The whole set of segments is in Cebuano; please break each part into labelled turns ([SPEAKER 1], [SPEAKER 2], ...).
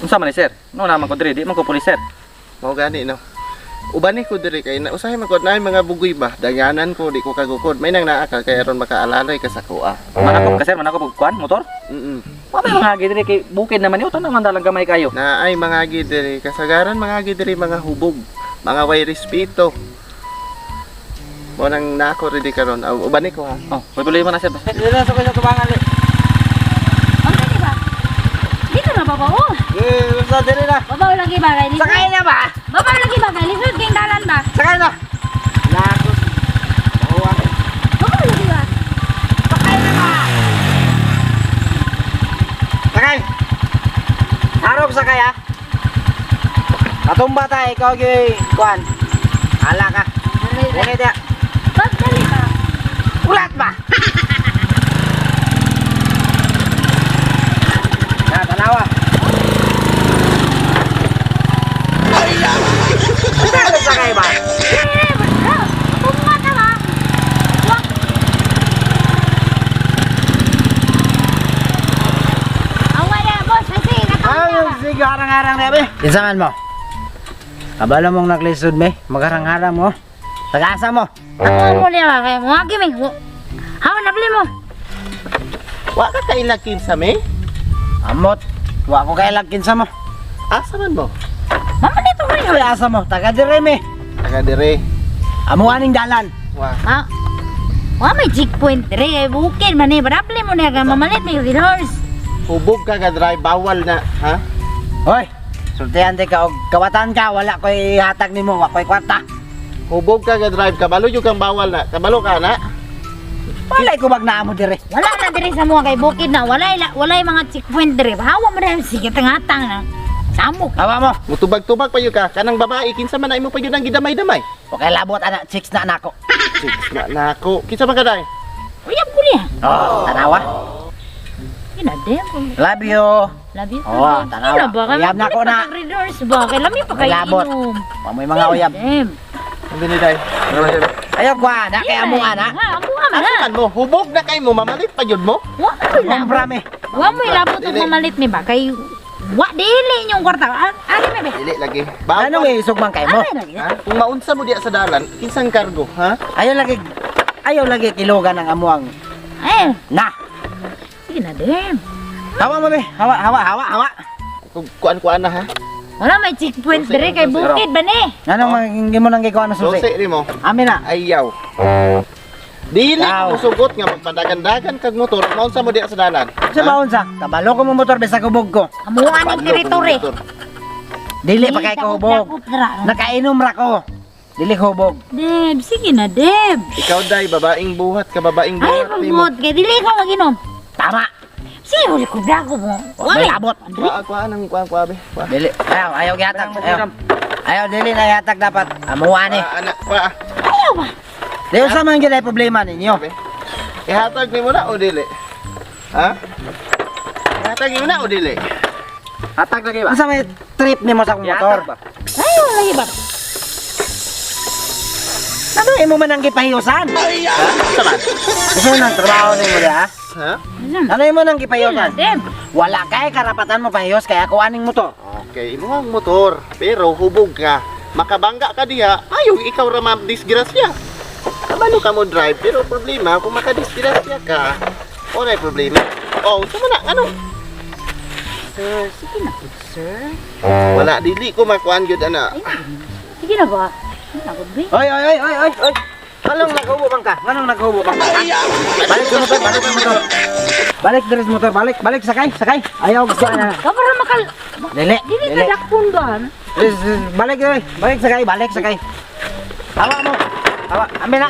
[SPEAKER 1] Unsa man ni sir? No naman ko diri, di man ko pulis sir.
[SPEAKER 2] Mao gani no. Ubani ko diri kay na usahay man ko na mga bugoy ba. Danganan ko di ko kagukod. May nang naa ka kay aron makaalalay ka sa kuha.
[SPEAKER 1] Manakop ka sir, manakop og kuan motor. Wa may mga agi diri kay bukid naman ni utan naman dalang gamay kayo.
[SPEAKER 2] Na ay mga agi diri kasagaran mga agi diri mga hubog, mga way respeto. Mo nang nako ready karon. Ubani ko ha.
[SPEAKER 1] Oh, patuloy mo na sir. Dili na sa sa tubangan li.
[SPEAKER 3] Ang kani ba? Dito na babaw.
[SPEAKER 4] Eh, basta diri na.
[SPEAKER 3] Babaw lagi ba kay lisod?
[SPEAKER 4] Sakay na ba?
[SPEAKER 3] Babaw lagi ba kay lisod kay dalan ba?
[SPEAKER 4] Sakay na. Lakos. Bawa.
[SPEAKER 3] Babaw lagi ba?
[SPEAKER 4] Sakay na ba? Sakay. Harap sakay ha. Katumba ta ikaw gyud kuan. Ala ka. Ngunit ya.
[SPEAKER 3] Pagdali ba?
[SPEAKER 4] Ulat ba? Na, tanawa. Ay, sakay ba?
[SPEAKER 3] Eh, basta. Tumba ka ba? Wak. Ang wala, boss. Kasi
[SPEAKER 4] Ay,
[SPEAKER 3] katumba ba?
[SPEAKER 4] sige, harang-harang na be. Kinsa man mo? Kabalo mong naglisod me, magharang-harang mo. Tagasa mo.
[SPEAKER 3] Ako mo niya ba? Kaya mo agi mi. Hawa na bili mo.
[SPEAKER 2] Wa ka kailag kinsa me?
[SPEAKER 4] Amot, wa ko kailag kinsa mo.
[SPEAKER 2] Asa man mo?
[SPEAKER 3] Mama dito ko
[SPEAKER 4] Ay, asa mo, taga dire me.
[SPEAKER 2] Taga diri.
[SPEAKER 4] Amo aning dalan.
[SPEAKER 2] Wa.
[SPEAKER 3] Ha? Wa may checkpoint dire kay bukid man eh. Barable mo niya kay mamalit may resource.
[SPEAKER 2] Hubog ka ga drive bawal na, ha?
[SPEAKER 4] Hoy, sultihan di ka og kawatan ka, wala ko'y hatag nimo, wa ko'y kwarta.
[SPEAKER 2] Hubog ka ga drive kabalo jud kang bawal na. Kabalo ka na.
[SPEAKER 4] Walay ko bag naamo dire.
[SPEAKER 3] Wala na dire sa mga kay bukid na walay walay mga checkpoint dire. Hawa mo na sige tangatang na. Samok.
[SPEAKER 4] Hawa mo.
[SPEAKER 2] Mutubag-tubag pa yun ka. Kanang babae kinsa man na imo pa yun ang gidamay-damay.
[SPEAKER 4] Okay labot ana, chicks na nako.
[SPEAKER 2] Chicks na nako. Kinsa man ka dai?
[SPEAKER 3] Uyab ko niya.
[SPEAKER 4] Oh, tanawa.
[SPEAKER 3] Ginadem.
[SPEAKER 4] Love you.
[SPEAKER 3] Love you.
[SPEAKER 4] Oo, tanawa.
[SPEAKER 3] Sino ba?
[SPEAKER 4] Uyab na ko na.
[SPEAKER 3] Resource ba? Kay lami pa kay
[SPEAKER 4] Labot.
[SPEAKER 3] inom.
[SPEAKER 4] Wa mo'y mga uyab.
[SPEAKER 3] Ginadem.
[SPEAKER 2] Ang dini dai.
[SPEAKER 4] Ayaw kwa na kay amo ana.
[SPEAKER 3] Ha, amo man
[SPEAKER 2] Asa
[SPEAKER 3] ha.
[SPEAKER 2] man mo? Hubog na kay mo mamalit pa yun mo?
[SPEAKER 3] Wa mo labot.
[SPEAKER 4] Kumpra me.
[SPEAKER 3] Wa mo labot og
[SPEAKER 2] Dili.
[SPEAKER 3] mamalit mi ba kay wa dili inyong kwarta. Ari mi be.
[SPEAKER 2] Dili lagi. Bawal.
[SPEAKER 4] Anong isugman kay mo?
[SPEAKER 3] Ari lagi.
[SPEAKER 2] Ha? Kung maunsa mo diya sa dalan, kinsang kargo, ha?
[SPEAKER 4] Ayaw lagi kilugan ang amuang
[SPEAKER 3] Ay,
[SPEAKER 4] na.
[SPEAKER 3] sige na dem.
[SPEAKER 4] Hawa mo be. Hawa hawa hawa hawa.
[SPEAKER 2] Kung kuan-kuan na ha.
[SPEAKER 3] Wala may checkpoint dire kay bukid ba ni?
[SPEAKER 4] Anong oh. Mo nang gikuha na susi?
[SPEAKER 2] Susi nimo.
[SPEAKER 4] Amin na.
[SPEAKER 2] Ayaw. Dili
[SPEAKER 4] Ayaw.
[SPEAKER 2] ko musugot nga magpadagan-dagan kag motor, maunsa mo diya sa dalan.
[SPEAKER 4] Sa maunsa, kabalo ko mo motor bisa kubog ko.
[SPEAKER 3] Amuan ang teritoryo.
[SPEAKER 4] Dili pa kay ko hubog. Nakainom ra ko. Dili ko hubog.
[SPEAKER 3] Deb, sige na, Deb.
[SPEAKER 2] Ikaw day babaeng buhat ka babaeng
[SPEAKER 3] Ay,
[SPEAKER 2] buhat nimo.
[SPEAKER 3] pagbuot kay dili ka maginom.
[SPEAKER 4] Tama.
[SPEAKER 3] Sige, wala ko dago mo.
[SPEAKER 4] Wa may labot.
[SPEAKER 2] Kuan kuan ang kuan kuan be. Kuan.
[SPEAKER 4] Dili. Ayaw, ayaw gihatag. Ayaw. Ayaw dili na gihatag dapat. Amuan ni.
[SPEAKER 2] Ah, anak kuan.
[SPEAKER 3] Ayaw ba?
[SPEAKER 4] Di sa man gyud ay problema ninyo.
[SPEAKER 2] Ihatag nimo na o dili? Ha? Ihatag nimo na o dili?
[SPEAKER 1] Hatag lagi ba?
[SPEAKER 4] Unsa may trip nimo sa akong motor?
[SPEAKER 1] Ihatag ba?
[SPEAKER 3] Ayaw lagi ba?
[SPEAKER 4] Ano imo man ang gipahiusan?
[SPEAKER 2] Ha? Sa man?
[SPEAKER 4] Gusto mo nang trabaho nimo diha?
[SPEAKER 2] Ha?
[SPEAKER 4] Ano imo nang
[SPEAKER 3] Sige na,
[SPEAKER 4] gipahiusan?
[SPEAKER 3] Deb.
[SPEAKER 4] Wala kay karapatan mo pahiyos kay ako aning motor.
[SPEAKER 2] Okay, imo ang motor, pero hubog ka. Makabangga ka diha, ayaw ikaw ra disgrasya. Kabalo ka mo drive, pero problema kung makadisgrasya ka, wala problema. Oh, sama na, ano?
[SPEAKER 3] Sir, sige na po, sir.
[SPEAKER 2] Wala dili ko makuan gyud ana.
[SPEAKER 3] Sige na ba? Sige na, be.
[SPEAKER 4] Oy oy oy oy oy oy. Anong naghubo man ka? Anong naghubo man ka? Ha? Balik sa motor, balik sa motor. Balik diri sa motor, balik, balik sakay, sakay. Ayaw gusto na.
[SPEAKER 3] Kapara makal...
[SPEAKER 4] Dili,
[SPEAKER 3] Dili ka
[SPEAKER 4] dili.
[SPEAKER 3] dakpon ba?
[SPEAKER 4] Balik diri, balik sakay, balik sakay. Hawa mo. Hawa, amin na.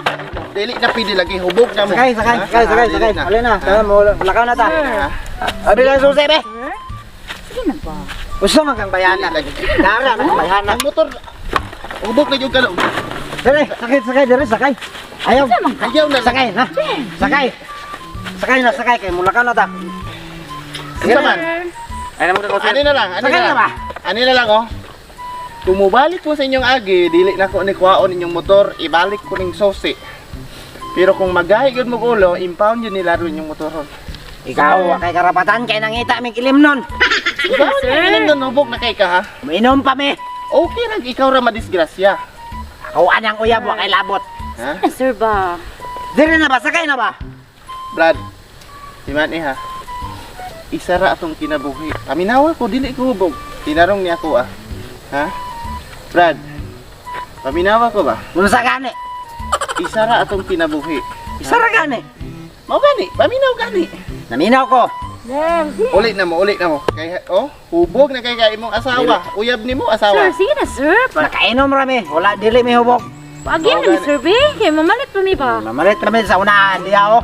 [SPEAKER 2] Dili na pwede lagi hubog na mo.
[SPEAKER 4] Sakay, sakay,
[SPEAKER 2] Ha?
[SPEAKER 4] sakay, sakay,
[SPEAKER 2] Dili
[SPEAKER 4] sakay.
[SPEAKER 2] na.
[SPEAKER 4] Alin na, tara mo, lakaw na ta. Abi lang susi be.
[SPEAKER 3] Sir? Sige na ba?
[SPEAKER 4] Gusto man kang bayana.
[SPEAKER 2] Dili lagi.
[SPEAKER 4] Dara na bayana.
[SPEAKER 2] Ang motor hubog na gyud ka no.
[SPEAKER 4] Dili, sakay, sakay diri, sakay. Ayaw.
[SPEAKER 2] Ayaw na.
[SPEAKER 4] Sakay na. Sakay. Sakay na, sakay kay mulakaw na ta.
[SPEAKER 2] Unsa man?
[SPEAKER 1] Ay namo ko sir.
[SPEAKER 2] Ani na lang, ani
[SPEAKER 4] Sakay
[SPEAKER 2] na
[SPEAKER 4] na
[SPEAKER 2] lang.
[SPEAKER 4] ba?
[SPEAKER 2] Ani na lang oh. Kung mobalik mo sa inyong agi, dili na ko ni kuhaon inyong motor, ibalik ko ning susi. Pero kung magahi gyud mo ulo, impound yun nila rin yung motor.
[SPEAKER 4] Ikaw, wa kay karapatan kay nangita mig ilim nun.
[SPEAKER 3] Sige na, sir.
[SPEAKER 2] Inom na hubog na kay ka ha.
[SPEAKER 4] Uminom pa mi.
[SPEAKER 2] Okay ra ikaw ra madisgrasya.
[SPEAKER 4] Ako anang uyab wa kay labot.
[SPEAKER 2] Ha?
[SPEAKER 3] Sige na, sir ba?
[SPEAKER 4] Dire na ba sakay na ba?
[SPEAKER 2] Brad. Si man eh ha. Isa ra atong kinabuhi. Paminawa ko dili ko hubog. Tinarong niya ako ah. Ha? Brad. Paminawa ko ba?
[SPEAKER 4] Unsa gani?
[SPEAKER 2] Isa ra atong kinabuhi.
[SPEAKER 4] Isa ra gani.
[SPEAKER 2] Mao gani, paminaw gani.
[SPEAKER 4] Naminaw ko.
[SPEAKER 3] Sir, sige.
[SPEAKER 2] Uli na mo, uli na mo. Kay oh, hubog na kay kay imong asawa. Uyab nimo
[SPEAKER 3] Sir,
[SPEAKER 2] asawa.
[SPEAKER 3] sige na, sir.
[SPEAKER 4] Nakainom ra mi. Wala dili mi hubog.
[SPEAKER 3] Paagyan na mi, sir, be. Kay mamalit pa mi ba?
[SPEAKER 4] Mamalit ra mi sa unahan diha oh.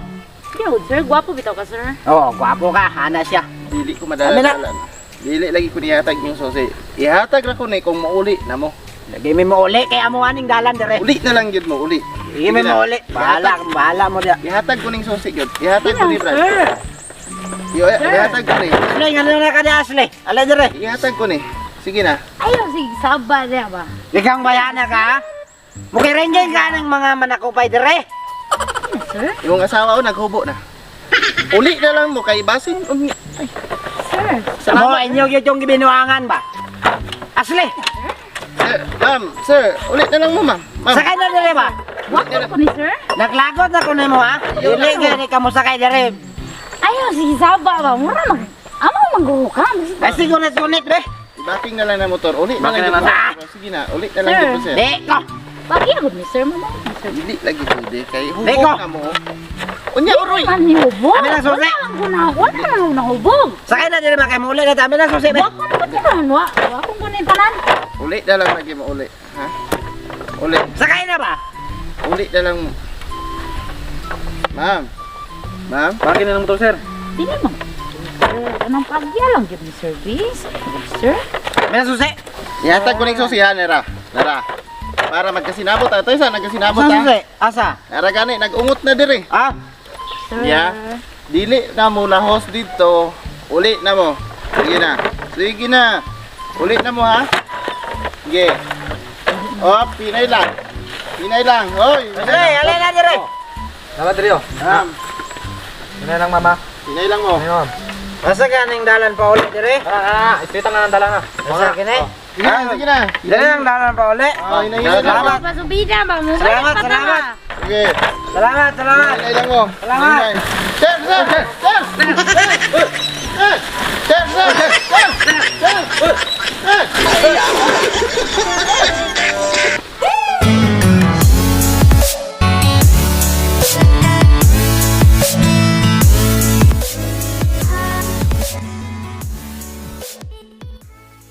[SPEAKER 3] Sige na, sir. Gwapo bitaw ka, sir.
[SPEAKER 4] Oh, gwapo ka, hana siya.
[SPEAKER 2] Dili ko madala.
[SPEAKER 4] Amin na.
[SPEAKER 2] Dili lagi ko nihatag yung susi. Ihatag ra ko ni kung mauli na mo.
[SPEAKER 4] Lagi mi mo uli kay amo aning dalan dire.
[SPEAKER 2] Uli na lang gyud mo, uli.
[SPEAKER 4] Lagi mi
[SPEAKER 2] Sige na.
[SPEAKER 4] mo uli. Bahala, bahala mo diha.
[SPEAKER 2] Ihatag ko ning susi gyud. Ihatag
[SPEAKER 3] Sige
[SPEAKER 2] ko
[SPEAKER 3] na,
[SPEAKER 2] ni Brad.
[SPEAKER 3] sir.
[SPEAKER 2] Ihatag ko ni.
[SPEAKER 4] Ashley, ngano na ka diha, Ashley? Ala dire.
[SPEAKER 2] Ihatag ko ni. Sige na.
[SPEAKER 3] Ayaw, sige. Saba diya ba?
[SPEAKER 4] Ikang bayana ka? ha? Mukirenjen ka ng mga manakupay dire.
[SPEAKER 3] Sige na, sir.
[SPEAKER 2] Imong asawa o naghubo na. Uli na lang mo kay basin. Ay,
[SPEAKER 3] Sir.
[SPEAKER 4] Mo inyo gyud yung gibinuangan ba? Ashley,
[SPEAKER 2] Sir, ma'am, sir, uli na lang mo, ma'am. Ma'am,
[SPEAKER 4] sakay na dire ba?
[SPEAKER 3] Gwapo ko ni, sir.
[SPEAKER 4] Naglagot na ko nimo ha. Dili gani ka mo sakay dire.
[SPEAKER 3] Ayaw, sige. Saba ba? Mura mag... Amo maghuhukam.
[SPEAKER 4] Ay sigunit-gunit be.
[SPEAKER 2] Ibaking na lang na motor. Uli na
[SPEAKER 1] Baking
[SPEAKER 2] lang
[SPEAKER 1] na
[SPEAKER 2] gyud
[SPEAKER 1] lang.
[SPEAKER 2] mo. Sige na, uli na lang
[SPEAKER 3] Sir.
[SPEAKER 2] gyud mo, sir.
[SPEAKER 4] Di ko.
[SPEAKER 3] Paagyan ko ni, sir. Mamalit ni, sir.
[SPEAKER 2] Dili lagi pwede kay hubog
[SPEAKER 4] Leko.
[SPEAKER 2] na mo. Unya uroy.
[SPEAKER 3] Man ni hubog.
[SPEAKER 4] Amin ang susi.
[SPEAKER 3] Wala man ko na, wala man ko nahubog.
[SPEAKER 4] Sakay na dire ba kay mo uli na ta. Amin ang susi be.
[SPEAKER 3] Wa ko na tanan, wa. Wa ko kunin tanan.
[SPEAKER 2] Uli na lang lagi mo uli, ha? Uli,
[SPEAKER 4] Sakay na ba?
[SPEAKER 2] uli na lang. Ma'am. Ma'am,
[SPEAKER 1] Bakit na ng motor, sir?
[SPEAKER 3] Dili man. Sir, anong pagya lang gyud ni service? Sir,
[SPEAKER 4] Amin ang susi.
[SPEAKER 2] ihatag ko ning susi ha, nera. Nera. Para magkasinabot ato isa nagkasinabot
[SPEAKER 4] Asa
[SPEAKER 2] ha.
[SPEAKER 4] susi? Asa?
[SPEAKER 2] Nara gani nag-ungot na dire.
[SPEAKER 4] Ah,
[SPEAKER 3] sir.
[SPEAKER 2] Yeah. Dili na mo lahos dito. Uli na mo. Sige na. Sige na. Uli na mo ha. Sige. Oh, pinay lang. Pinay lang. Hoy.
[SPEAKER 4] Ashley, alay na dire.
[SPEAKER 1] Dapat diri oh.
[SPEAKER 2] Ma'am,
[SPEAKER 1] Pinay lang, mama.
[SPEAKER 2] pinay lang mo.
[SPEAKER 1] Pinay, ma'am.
[SPEAKER 4] Asa ganing dalan pa uli dire?
[SPEAKER 1] Tara, tara. Straight lang na ng dala na.
[SPEAKER 4] Asa kini?
[SPEAKER 2] Sige na, sige na.
[SPEAKER 4] Dire ang dalan pa uli.
[SPEAKER 2] Oh, hinay lang.
[SPEAKER 4] Salamat.
[SPEAKER 3] Pasubida ba mo?
[SPEAKER 4] Salamat, salamat.
[SPEAKER 2] Sige.
[SPEAKER 4] Salamat, salamat.
[SPEAKER 2] Hinay lang mo.
[SPEAKER 4] Salamat.
[SPEAKER 2] Hinay. Sir, sir, sir, sir, sir, sir, sir, sir, sir, sir.